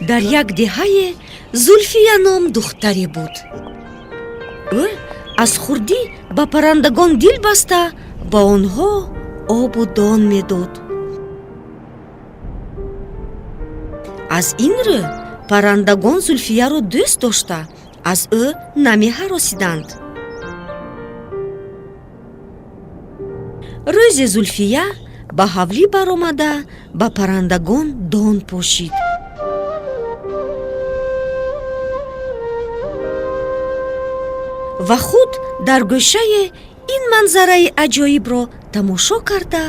Дар як деҳае Зулфия ном духтаре буд. Ӯ аз хурдӣ ба паррандагон дил баста, ба онҳо обу дон медод. Аз ин рӯ паррандагон Зулфияро дӯст дошта, аз ӯ намеҳаросиданд. Рӯзе Зулфия ба ҳавлӣ баромада, ба паррандагон дон пошид. Ва худ дар гӯшае ин манзараи аҷоибро тамошо карда,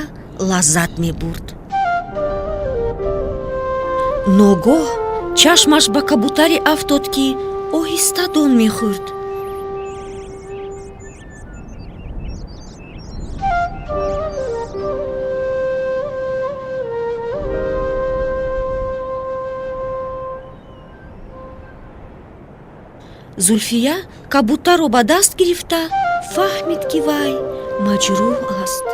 лаззат мебурд. Ногоҳ чашмаш ба кабутаре афтод, ки оҳиста дон мехӯрд. Зулфия кабутарро ба даст гирифта, фаҳмид, ки вай маҷрӯҳ аст.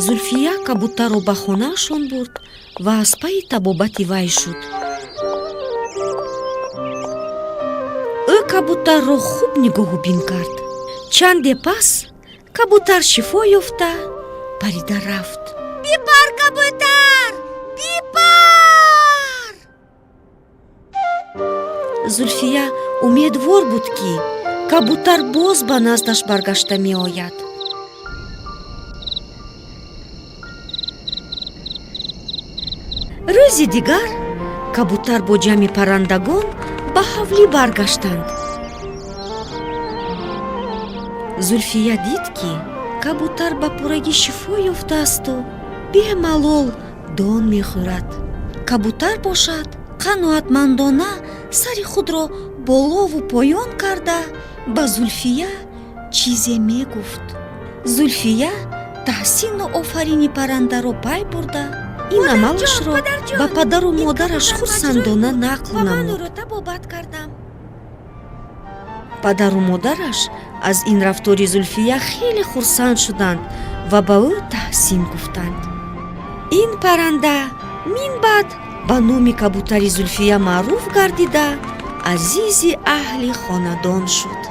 Зулфия кабутарро ба хонаашон бурд ва аз пайи табобати вай шуд. Ӯ кабутарро хуб нигоҳубин кард. Чанде пас кабутар шифо ёфта, парида рафт. Бипар, кабутар, бипар! Зулфия умедвор буд, ки кабутар боз ба наздаш баргашта меояд. Рӯзи дигар кабутар бо ҷамъи паррандагон ба ҳавлӣ баргаштанд. Зулфия дид, ки кабутар ба пуррагӣ шифо ёфтаасту бемалол дон мехӯрад. Кабутар бошад, қаноатмандона сари худро болову поён карда, ба Зулфия чизе мегуфт. Зулфия таҳсину офарини паррандаро пай бурда, ин амалашро ба падару модараш хурсандона нақл намуд. Падару модараш аз ин рафтори Зулфия хеле хурсанд шуданд ва ба ӯ таҳсин гуфтанд. Ин парранда минбаъд ба номи кабутари Зулфия маъруф гардида, азизи аҳли хонадон шуд.